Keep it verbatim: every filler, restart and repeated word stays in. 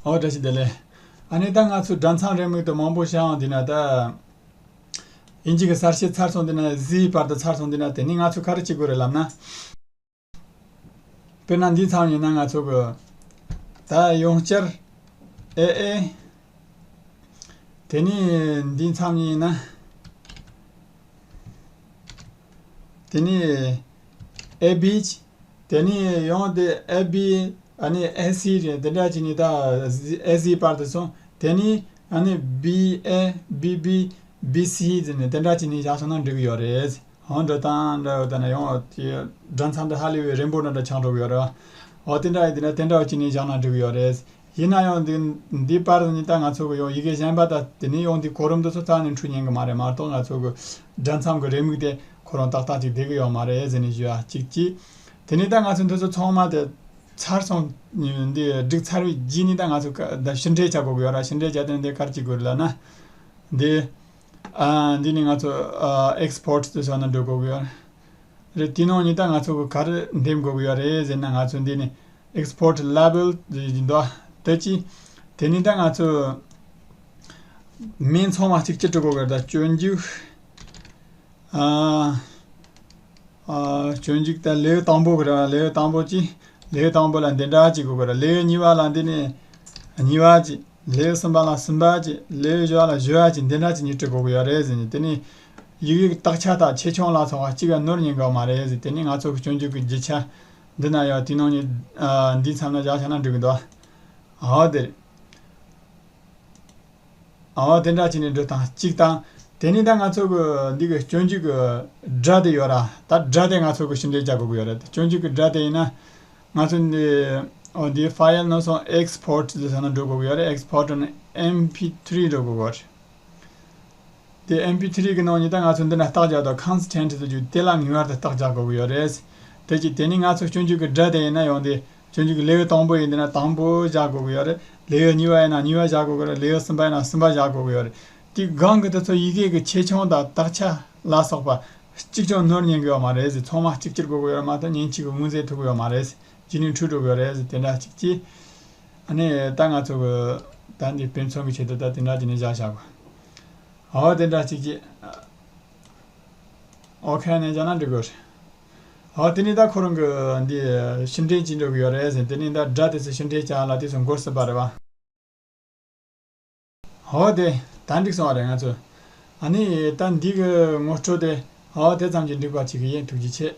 ཨོ་བཀྲ་ཤིས་བདེ་ལེགས། ཨ་ནི་ད་ང་ཚོ་སྒྲ་མཚམས་རེའུ་མིག་དེ་མང་པོ་བཤད་ཡོང་དུས་ན། ད་དབྱིན་ཇི་གི་གསལ་བཤད་ཚར་སོང་དུས་ན། ཟིའི་བར་དུ་ཚར་སོང་དུས་ན། དེ་ནི་ང་ཚོ་ག་རེ་བྱེད་དགོས་རེད་ལབ་ན། དཔེར་ན་འདིའི་མཚམས་ཡིན་ན་ང་ཚོ་གི་ད་ཡང་བསྐྱར་ཨེ་ཨེ། དེ་ནི་འདིའི་མཚམས་ཡིན་ན། དེ་ནི་ཨེ་བི། དེ་ནི་ཡང་དེ་ཨེ་བི། ཨ་ནི་ཨེ་སི་རེད། དེ་འདྲ་བྱས་ནས་ད་ཨེ་སིའི་བར་དུ་སོང་། དེ་ནི་ཨ་ནི་བི་ཨེ། བི་བི། བི་སི་ཟེར་ནས་དེ་འདྲ་བྱས་ནས་བཞག་སོང་ན་འགྲིག་གི་ཡོད་རེད། ཧོན་འགྲོ་སྟངས་འདྲ་ཡོད། ད་ནི་ཡང་དེ་སྒྲ་མཚམས་འདི་ཧ་ལས་པའི་རན་པོ་འདྲ་འདྲ་ཆགས་འགྲོ་གི་ཡོད་རེད། འོ་དེ་འདྲ་ཡིན་དུས་ན་དེ་འདྲ་བྱས་ནས་བཞག་ན་འགྲིག་གི་ཡོད་རེད། ཡིན་ན་ཡང་འདི་འདིའི་བར་ནི་ད་ང་ཚོ་གི་ཡང་ཡི་གེ་གཞན་པ་དང་དེ་ནས་ཡང་འདི་གོ་རིམ་འདི་ཚོ་རྩ་ནས་འཁྲུལ་ཉན་གི་མ་རེད། མ་གཏོགས་ང་ཚོ་གི་སྒྲ་མཚམས་གི་རེའུ་མིག་དེ་ཁོ་རང་ཏག་ཏག་ཅིག་བསྡད་གི་ཡོད་མ་རེད་ཟེར་ནས་ཞུ་ཡ་གཅིག་གཅིག་དེ་ནས་ད་ང་ཚོ་འདི་ཚོ་ཚང་མ་དེ་ཚར་སོང་། འདི་སྒྲིག་ཚར་བའི་རྗེས་ནས་ད་ང་ཚོ་ཀ་ད་ཕྱིར་འགྲེལ་བྱ་དགོས་གི་ཡོད་ར། ཕྱིར་འགྲེལ་བྱ་དེ་འདི་ག་རེ་བྱེད་དགོས་རེད་ལབ་ན། འདི་ཨ་འདི་ནས་ང་ཚོ་ཨེག་སི་པོར་ཊི་ཟེར་ས་ན་འགྲོ་དགོས་གི་ཡོད་རེད། དེའི་ནང་ནས་ད་ང་ཚོ་གི་ག་རེ་འདེམས་དགོས་གི་ཡོད་རེད་ཟེར་ན། ང་ཚོ་འདི་ནས་ཨེག་སི་པོར་ཊི་ལེ་བེལ་ཟེར་གྱི་འདུག་དེ་གཅིག་དེ་ནས་ད་ང་ཚོ་མིང་ཚང་མ་གཅིག་གཅིག་འབྲི་དགོས་གི་རེད། ད་སྤྱོད་འཇུག་ཨ་ཨ་སྤྱོད་འཇུག་ད་ལེའུ་དང་པོ་གི་རེད། ལེའུ་དང་པོ་གཅིག་ལེའུ་དང་པོ་ལ་འདི་འདྲ་གཅིག་དགོས་གི་རེད། ལེའུ་གཉིས་པ་ལ་འདི་ནས། གཉིས་པ་གཅིག་ལེའུ་གསུམ་པ་ལ་གསུམ་པ་གཅིག་ལེའུ་བཞི་པ་ལ་བཞི་པ་གཅིག་འདི་འདྲ་གཅིག་གཉིས་འབྲི་དགོས་གི་ཡོད་རེད་ཟེར་ནས། དེ་ནས་ཡི་གེ་གི་དག་ཆ་དང་ཆེ་ཆུང་ལ་སོགས་པ་གཅིག་ག་ནོར་ཉན་གི་མ་རེད་ཟེར། དེ་ནས་ང་ཚོ་གི་སྤྱོད་འཇུག་གི་རྒྱུ་ཆ་འདི་ན་ཡང་དེའི་ནང་ནས་ཨ་འདིའི་མཚམས་ལ་བཞག་བཞག་ན་འགྲིག་གི་འདུག་ཨོ་དེ་རེད། ཨོ་དེ་འདྲ་བྱས་ནས་འབྲི་སྟངས་གཅིག་དང་། དེ་ནས་ད་ང་ཚོ་གི་འདི་གི་སྤྱོད་འཇུག་གི་སྒྲ་དེ་ཡོད་ར། ད་སྒྲ་དེ་ང་ཚོ་གི་ཕྱིར་འགྲེལ་རྒྱག་དགོས་ཀྱི་ཡོད་རེད། སྤྱོད་འཇུག་གི་སྒྲ་དེ་ཡིན་ན། ང་ཚོ་འདི་ཨོ་འདི་ཕ་ཡལ་ནང་སོང་ཨེག་སི་པོར་ཊི་ཟེར་ས་ན་འགྲོ་དགོས་ཀྱི་ཡོད་རེད། ཨེག་སི་པོར་ཊི་ནས་ཨེམ་པི་ཐི་རི་འགྲོ་དགོས་ཀྱི་ཡོད་རེད། དེ་ཨེམ་པི་ཐི་རི་གི་ནང་ནས་ད་ང་ཚོ་འདི་ན་རྟགས་རྒྱག་དང་ཁོན་སི་ཊེན་ཊི་ཟེར་རྒྱུ་དེ་ལ་ངེས་པར་དུ་རྟགས་རྒྱག་དགོས་ཀྱི་ཡོད་རེད། དེ་གཅིག་དེ་ནས་ང་ཚོ་སྤྱོད་འཇུག་གི་སྒྲ་དེ་ཡིན་ན་ཡང་དེ། སྤྱོད་འཇུག་གི་ལེའུ་དང་པོ་ཡིན་དུས་ན་དང་པོ་བཞག་དགོས་ཀྱི་ཡོད་རེད། ལེའུ་གཉིས་པ་ཡིན་ན་གཉིས་པ་བཞག་དགོས་ཀྱི་རེད། ལེའུ་གསུམ་པ་ཡིན་ན་གསུམ་པ་བཞག་དགོས་ཀྱི་ཡོད་རེད། དེའི་སྒང་གི་དེ་ཚོ་ཡི་གེ་གི་ཆེ་ཆུང་དང་དག་ཆ་ལ་སོགས་པ་གཅིག་ཀྱང་ནོར་ཉན་གི་ཡོད་མ་རེད་ཟེར། ཚང་མ་གཅིག་གྱུར་དགོས་ཀྱི་ཡོད་རེད་མ་གཏོགས་མཉེན་ཆས་ཀྱིས་མངོན་གསལ་ཐུབ་ཀྱི་ཡོད་མ་རེད་ཟེར། རྗེས་ནས་འཁྲུལ་འགྲོ་གི་ཡོད་རེད་ཟེར། དེ་འདྲ་གཅིག་གཅིག་ཨ་ནི་ད་ང་ཚོ་གི་ད་འདི་དཔེ་མཚོན་གྱི་ཆེད་དུ་ད་དེ་འདྲ་བྱས་ནས་བཞག་བཞག་དགོས། འོ་དེ་འདྲ་གཅིག་གཅིག་ཨོ་ཁེ་ནས་བཞག་ན་འགྲིག་གི་རེད། འོ་དེ་ནས་ད་ཁོ་རང་གི་འདི་ཕྱིར་འགྲེལ་བྱེད་འགྲོ་གི་ཡོད་རེད་ཟེར། དེ་ནས་ད་སྒྲ་དེ་ཚོ་ཕྱིར་འགྲེལ་བྱ་ལ་དེ་ཚོ་འགོད་སྲིད་པ་རེད་བ། འོ་དེ་ད་འགྲིག་སོང་བ་རེད་ང་ཚོ། ཨ་ནི་ད་འདི་གི་ངོ་སྤྲོད་དེ་འོ་དེ་ཙམ་གྱིས་འགྲིག་པ་བྱེད་ཀྱི་ཡིན། ཐུགས་རྗེ་ཆེ།